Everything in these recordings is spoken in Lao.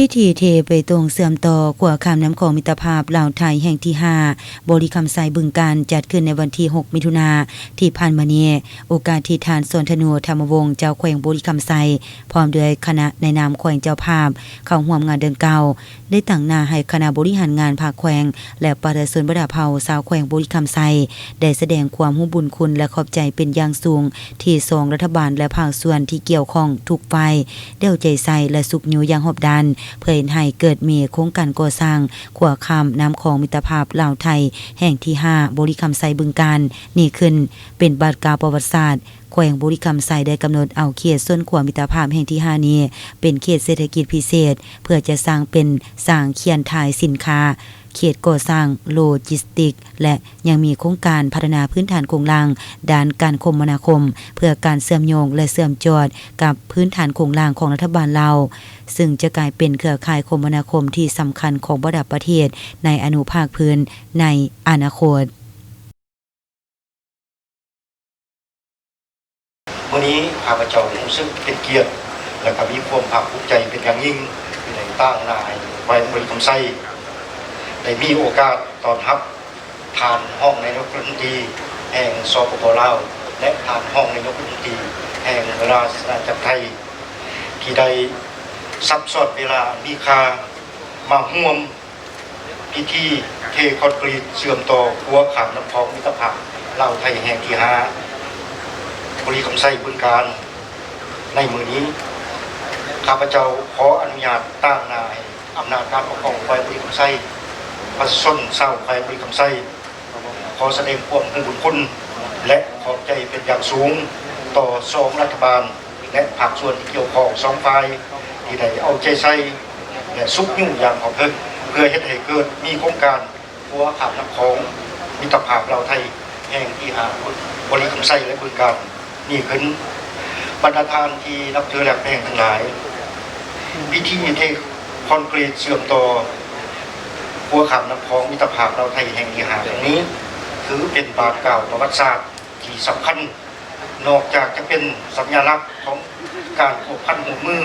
ພິທີເທເບຕົງເຊື່ອມຕໍ່ຂົວຂ້າມນ້ຳຂອງມິດຕະພາບລາວໄທແຫ່ງທີຫ້າ ບໍລິຄຳໄຊ ບຶງການ ຈັດຂຶ້ນໃນວັນທີຫົກ ມິຖຸນາທີ່ຜ່ານມານີ້. ໂອກາດທີ່ທ່ານ ສອນທະນູ ທຳມະວົງ ເຈົ້າແຂວງບໍລິຄຳໄຊ ພ້ອມດ້ວຍຄະນະໃນນາມແຂວງເຈົ້າພາບ ເຂົ້າຮ່ວມງານດັ່ງກ່າວ ໄດ້ຕາງໜ້າໃຫ້ຄະນະບໍລິຫານງານພາກແຂວງ ແລະ ປະຊາຊົນບັນດາເຜົ່າຊາວແຂວງບໍລິຄຳໄຊ ໄດ້ສະແດງຄວາມຮູ້ບຸນຄຸນ ແລະ ຂອບໃຈເປັນຢ່າງສູງ ທີ່ສອງລັດຖະບານ ແລະ ພາກສ່ວນທີ່ກ່ຽວຂ້ອງທຸກຝ່າຍ ໄດ້ເອົາໃຈໃສ່ ແລະ ຊຸກຍູ້ຢ່າງຮອບດ້ານ ເພື່ອເຮັດໃຫ້ເກີດມີໂຄງການກໍ່ສ້າງຂົວຂ້າມນ້ຳຂອງມິດຕະພາບລາວໄທແຫ່ງທີຫ້າ ບໍລິຄຳໄຊ ບຶງການ ນີ້ຂຶ້ນ ເປັນບາດກ້າວປະຫວັດສາດ. ແຂວງບໍລິຄຳໄຊໄດ້ກຳນົດເອົາເຂດໂຊນຂົວມິດຕະພາບແຫ່ງທີຫ້ານີ້ ເປັນເຂດເສດຖະກິດພິເສດ ເພື່ອຈະສ້າງເປັນສາງຂຽນຖ່າຍສິນຄ້າ, ເຂດກໍ່ສ້າງໂລຈິສຕິກ ແລະ ຍັງມີໂຄງການພັດທະນາພື້ນຖານໂຄງລ່າງດ້ານການຄົມມະນາຄົມ ເພື່ອການເຊື່ອມໂຍງ ແລະ ເຊື່ອມຈອດກັບພື້ນຖານໂຄງລ່າງຂອງລັດຖະບານລາວ, ຊຶ່ງຈະກາຍເປັນເຄືອຂ່າຍຄົມມະນາຄົມທີ່ສຳຄັນຂອງບັນດາປະເທດໃນອະນຸພາກພື້ນໃນອະນາຄົດ. ມື້ນີ້ຂ້າພະເຈົ້າຮູ້ສຶກເປັນກຽດ ແລະ ກໍມີຄວາມພາກພູມໃຈເປັນຢ່າງຍິ່ງ ທີ່ໄດ້ຕາງໜ້າໃຫ້ແຂວງບໍລິຄຳໄຊ ໄດ້ມີໂອກາດຕ້ອນຮັບທ່ານຮອງນາຍົກລັດຖະມົນຕີແຫ່ງ ສປປ ລາວ ແລະ ທ່ານຮອງນາຍົກລັດຖະມົນຕີແຫ່ງລາຊະອານາຈັກໄທ ທີ່ໄດ້ສັບສອນເວລາອັນມີຄ່າມາຮ່ວມ ພິທີເທຄອນກຣີດເຊື່ອມຕໍ່ຂົວຂ້າມນ້ຳຂອງມິດຕະພາບລາວໄທແຫ່ງທີຫ້າ ບໍລິຄຳໄຊ ບຶງການ ໃນມື້ນີ້. ຂ້າພະເຈົ້າຂໍອະນຸຍາດຕາງໜ້າໃຫ້ອຳນາດການປົກຄອງແຂວງບໍລິຄຳໄຊ, ປະຊາຊົນຊາວແຂວງບໍລິຄຳໄຊ ຂໍສະແດງຄວາມຮູ້ບຸນຄຸນ ແລະ ຂອບໃຈເປັນຢ່າງສູງຕໍ່ສອງລັດຖະບານ ແລະ ພາກສ່ວນທີ່ກ່ຽວຂ້ອງສອງຝ່າຍ ທີ່ໄດ້ເອົາໃຈໃສ່ ແລະ ຊຸກຍູ້ຢ່າງເຂົ້າເຖິງ ເພື່ອເຮັດໃຫ້ເກີດມີໂຄງການຂົວຂ້າມນ້ຳຂອງມິດຕະພາບລາວໄທແຫ່ງທີຫ້າ ບໍລິຄຳໄຊ ແລະ ບຶງການນີ້ຂຶ້ນ. ບັນດາທ່ານທີ່ນັບຖືແລະແພງທັງຫຼາຍ, ພິທີເທຄອນກຣີດເຊື່ອມຕໍ່ຂົວຂ້າມນ້ຳຂອງມິດຕະພາບລາວໄທແຫ່ງທີຫ້າ ແຫ່ງນີ້ ຖືເປັນບາດກ້າວປະຫວັດສາດທີ່ສຳຄັນ. ນອກຈາກຈະເປັນສັນຍາລັກຂອງການພົວພັນຮ່ວມມື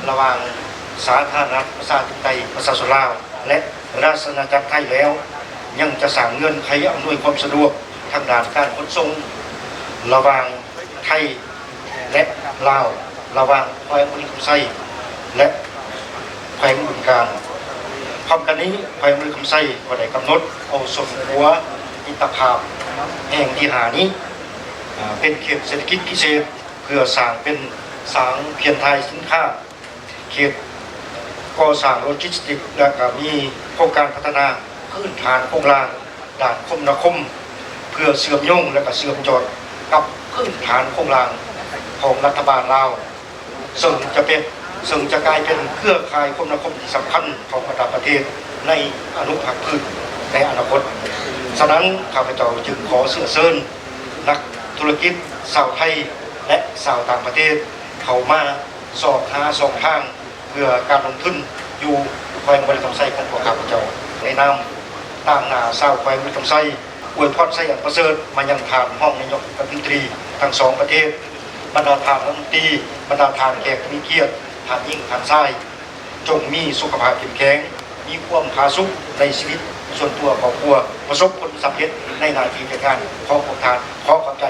ລະຫວ່າງສາທາລະນະລັດປະຊາທິປະໄຕປະຊາຊົນລາວ ແລະ ລາຊະອານາຈັກໄທແລ້ວ, ຍັງຈະສ້າງເງື່ອນໄຂອຳນວຍຄວາມສະດວກທາງດ້ານການຂົນສົ່ງລະຫວ່າງໄທ ແລະ ລາວ, ລະຫວ່າງແຂວງບໍລິຄຳໄຊ ແລະ ແຂວງບຶງການ. ພ້ອມກັນນີ້, ແຂວງບໍລິຄຳໄຊກໍໄດ້ກຳນົດເອົາໂຊນຂົວມິດຕະພາບແຫ່ງທີຫ້ານີ້ ເປັນເຂດເສດຖະກິດພິເສດ ເພື່ອສ້າງເປັນສາງຂຽນຖ່າຍສິນຄ້າ, ເຂດກໍ່ສ້າງໂລຈິສຕິກ ແລະ ກໍມີໂຄງການພັດທະນາພື້ນຖານໂຄງລ່າງ ດ້ານຄົມນາຄົມ ເພື່ອເຊື່ອມໂຍງ ແລະ ກໍເຊື່ອມຈອດກັບພື້ນຖານໂຄງລ່າງຂອງລັດຖະບານລາວ, ເຊິ່ງຈະເປັນ, ເຊິ່ງຈະກາຍເປັນເຄືອຂ່າຍຄົມນາຄົມທີ່ສຳຄັນຂອງບັນດາປະເທດໃນອະນຸພາກພື້ນໃນອະນາຄົດ. ສະນັ້ນ, ຂ້າພະເຈົ້າຈຶ່ງຂໍເຊື້ອເຊີນນັກທຸລະກິດຊາວໄທ ແລະ ຊາວຕ່າງປະເທດເຂົ້າມາຊອກຫາຊ່ອງທາງ ເພື່ອການລົງທຶນຢູ່ແຂວງບໍລິຄຳໄຊຂອງພວກຂ້າພະເຈົ້າ. ໃນນາມຕາງໜ້າຊາວແຂວງບໍລິຄຳໄຊ ອວຍພອນໄຊອັນປະເສີດມາຍັງທ່ານຮອງນາຍົກລັດຖະມົນຕີທັງສອງປະເທດ, ບັນດາທ່ານລັດຖະມົນຕີ, ບັນດາທ່ານແຂກຜູ້ມີກຽດ, ທ່ານຍິງ, ທ່ານຊາຍ, ຈົ່ງມີສຸຂະພາບເຂັ້ມແຂງ, ມີຄວາມຜາສຸກໃນຊີວິດສ່ວນຕົວຄອບຄົວ, ປະສົບຜົນສຳເລັດໃນໜ້າທີ່ການງານຂອງພວກທ່ານ. ຂໍຂອບໃຈ.